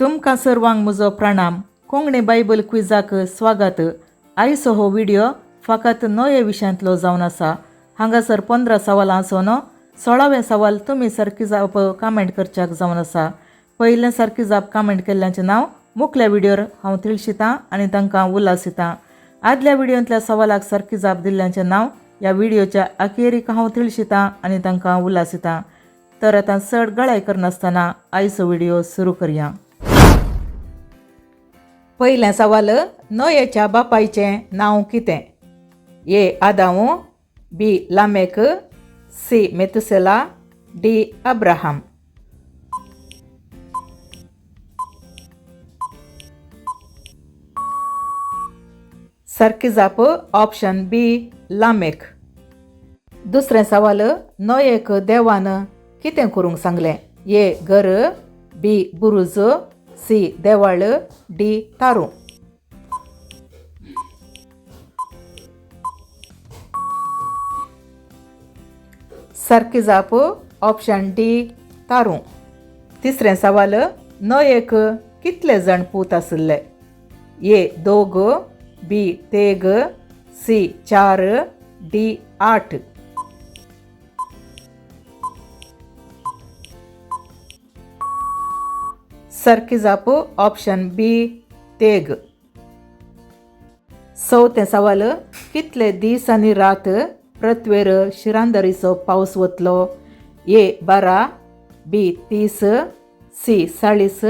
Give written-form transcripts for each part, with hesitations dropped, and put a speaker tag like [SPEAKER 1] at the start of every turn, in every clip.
[SPEAKER 1] तुमकां सर्वांक म्हजो प्रणाम. कोंकणी बायबल क्विजाक स्वागत. आयचो हो व्हिडियो फकत नये विशयांतलो जावन आसा. हांगासर 15 सवालां आसून 16वें सवाल तुमी सारकी जाप कमेंट करच्याक जावन आसा. पयलें सारकी जाप कमेंट केल्ल्याचें नांव मुखल्या व्हिडियोर हांव तिळशितां आनी तांकां उल्हासितां. आदल्या व्हिडियोंतल्या सवालाक सारकी जाप दिल्ल्याचें नांव ह्या व्हिडियोच्या अखेरीक हांव तिळशितां आनी तांकां उल्हासितां. तर आतां चड गळाय करनासतना आयचो व्हिडियो सुरू करया. पयलें सवाल, नोयेच्या बापायचें नांव कितें? ए आदांव, B Lamech, C Methuselah, D Abraham. सारकी जाप ऑप्शन बी लामेक. दुसरें सवाल, नोयेक देवान कितें करूंक सांगलें? ए घर, बी बुरुज, सी देवाळ, डी तारू. सारकी जाप ऑप्शन डी तारू. तिसरें सवाल, नोयेक कितले जाण पूत आशिल्ले? ए दोग, बी तेग, सी 4, डी 8. सारकी जाप ऑप्शन बी तेग. चवथें सवाल, कितले दीस आनी रात पृथ्वेर शिरांदरीचो पावस वतलो? ए 12, बी 30, सी 40,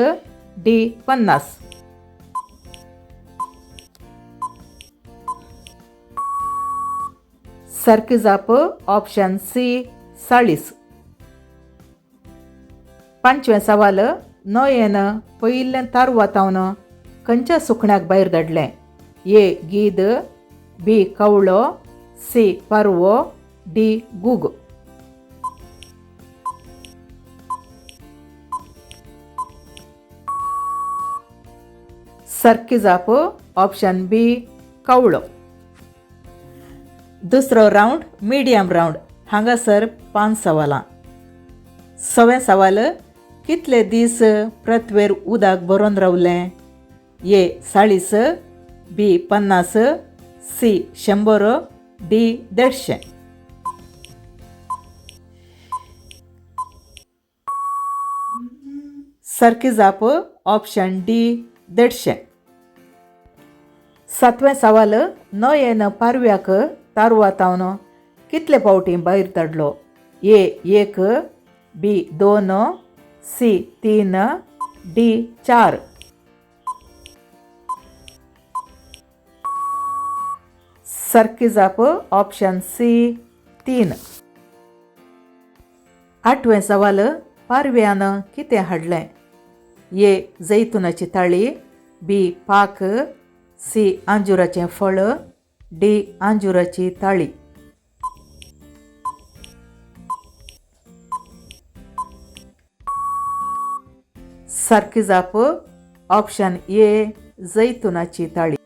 [SPEAKER 1] डी 50. सारकी जाप ऑप्शन सी 40. पांचवें सवाल, नोयेन पयिल्लें तारवातावन खंयच्या सुकण्याक भायर धाडलें? ए गीद, बी कवळो, सी पारवो, डी गुग. सारकी जाप ऑप्शन बी कवळो. दुसरो रावंड मिडियम रावंड. हांगासर 5 सवालां. सवें सवाल, कितले दीस पृथ्वेर उदक भरून रावलें? ए 40, बी 50, सी 100, डी 150. सारकी जाप ऑप्शन डी 150. सातवें सवाल, नोयेन पारव्याक तारवातावन कितले फावटी भायर धाडलो? ए 1, बी 2, सी 3, डी 4. सारकी जाप ऑप्शन सी 3. आठवें सवाल, पारव्यान कितें हाडलें? ए जैतुनाची ताळी, बी पाक, सी आंजुराचें फळ, डी आंजुराची ताळी. सारकी जाप ऑप्शन ए जैतुनाची ताळी.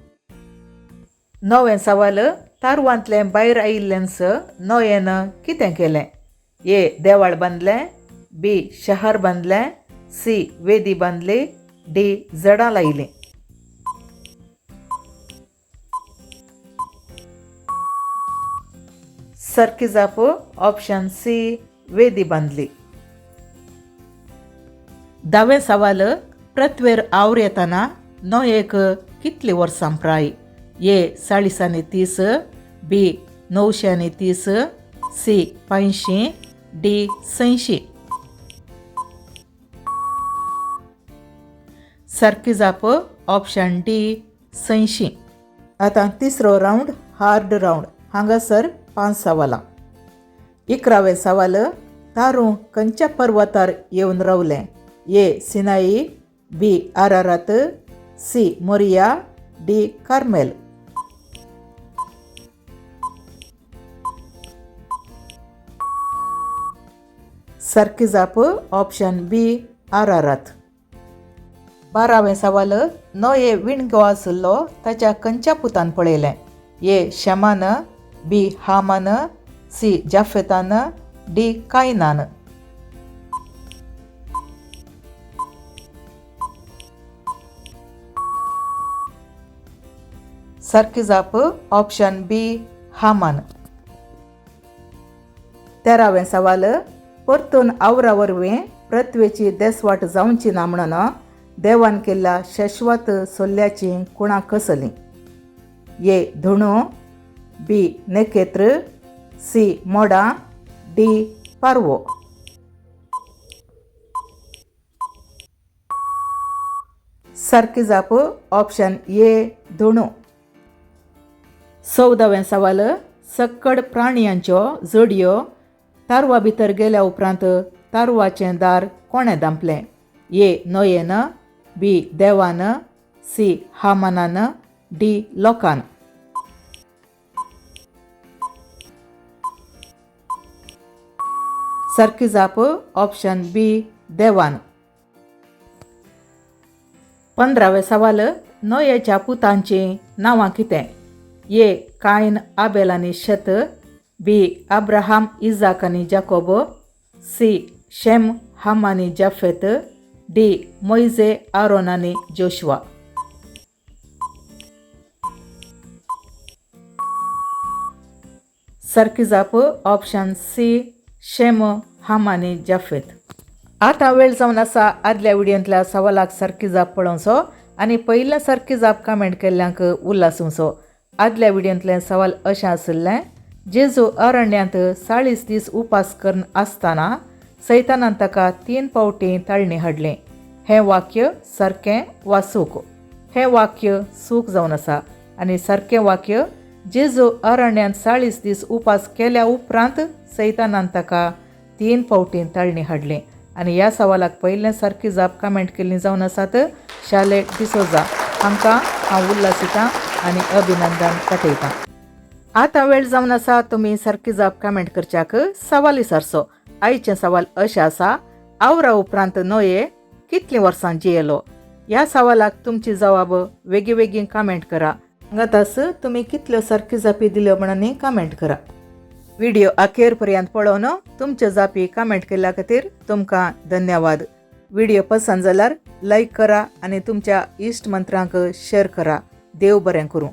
[SPEAKER 1] णवें सवाल, तारवांतलें भायर आयिल्लेंच नोयेन कितें केलें? ए देवाळ बांदलें, बी शहर बांदलें, सी वेदी बांदली, डी जडां लायलीं. सारकी जाप ऑप्शन सी वेदी बांदली. धावें सवाल, पृथ्वेर आवर येतना नोयेक कितली वर्सां प्राय? ए 40 आनी 30, बी 900 आनी 30, सी 500, डी 600. सारकी जाप ऑप्शन डी 600. आतां तिसरो रावंड हार्ड रावंड. हांगासर 5 सवालां. 11वें सवाल, तारू खंयच्या पर्वतार येवन रावलें? ए सिनाई, बी आरारात, सी मोरिया, डी कार्मेल. सारकी जाप ऑप्शन बी आरारात. 12वें सवाल, नोये विणगो आशिल्लो ताच्या खंयच्या पुतान पळयलें? ए शमान, बी हामान, सी जाफेतान, डी कायनान. सारकी जाप ऑप्शन बी हामान. तेरावें सवाल, परतून आवरा वरवीं पृथ्वेची देसवाट जावची ना म्हणून देवान केल्ल्या शाश्वत सोल्ल्याची कुणां कसलीं? ए धुणू, बी नेकेत्र, सी मोडां, डी पारवो. सारकी जाप ऑप्शन ए धुणू. चवदावें सवाल, सक्कड प्राणयांच्यो जोडयो तारवा भितर गेल्या उपरांत तारवाचें दार कोणें धांपलें? ए नोयेन, बी देवान, सी हामानान, डी लोकान. सारकी जाप ऑप्शन बी देवान. पंदरावें सवाल, नोयेच्या पुतांचीं नांवां कितें? ए कायन, आबेल आनी शेत, बी अब्राहम, इजाक आनी जाकोब, सी शेम, हाम आनी जाफेत, डी मोयजे, आरोन आनी जोशुआ. सारकी जाप ऑप्शन सी शेम, हाम आनी जाफेत. आतां वेळ जावन आसा आदल्या व्हिडियोंतल्या सवालाक सारकी जाप पळोवचो आनी पयल्या सारकी जाप कमेंट केल्ल्यांक उल्हास. आदल्या व्हिडियोंतलें सवाल अशें आशिल्लें, जेजू अरण्यांत 40 दीस उपास करून आसतना सैतानान ताका 3 फावटीं ताळणी हाडलें. हें वाक्य सारकें वा चूक? हें वाक्य चूक जावन आसा आनी सारकें वाक्य जेजू अरण्यांत 40 दीस उपास केल्या उपरांत सैतानान ताका 3 फावटीं ताळणी हाडलें. आनी ह्या सवालाक पयलें सारकी जाप कमेंट केल्ली जावन आसात शाले डिसोजा हांकां हांव उल्हासितां आनी अभिनंदन पाठयतां. आतां वेळ जावन आसा तुमी सारकी जाप कमेंट करच्याक सवाल विचारचो. आयचें सवाल अशें आसा, आवरा उपरांत नोये कितलीं वर्सां जियेलो? ह्या सवालाक तुमची जवाब वेगीं कमेंट करा. हांगातास तुमी कितल्यो सारकी जापी दिल्यो म्हणून कमेंट करा. व्हिडिओ अखेर पर्यंत पळोवन तुमच्यो जापी कमेंट केल्ल्या खातीर तुमकां धन्यवाद. व्हिडिओ पसंत जाल्यार लायक करा आनी तुमच्या इश्ट मंत्रांक शेअर करा. देव बरें करूं.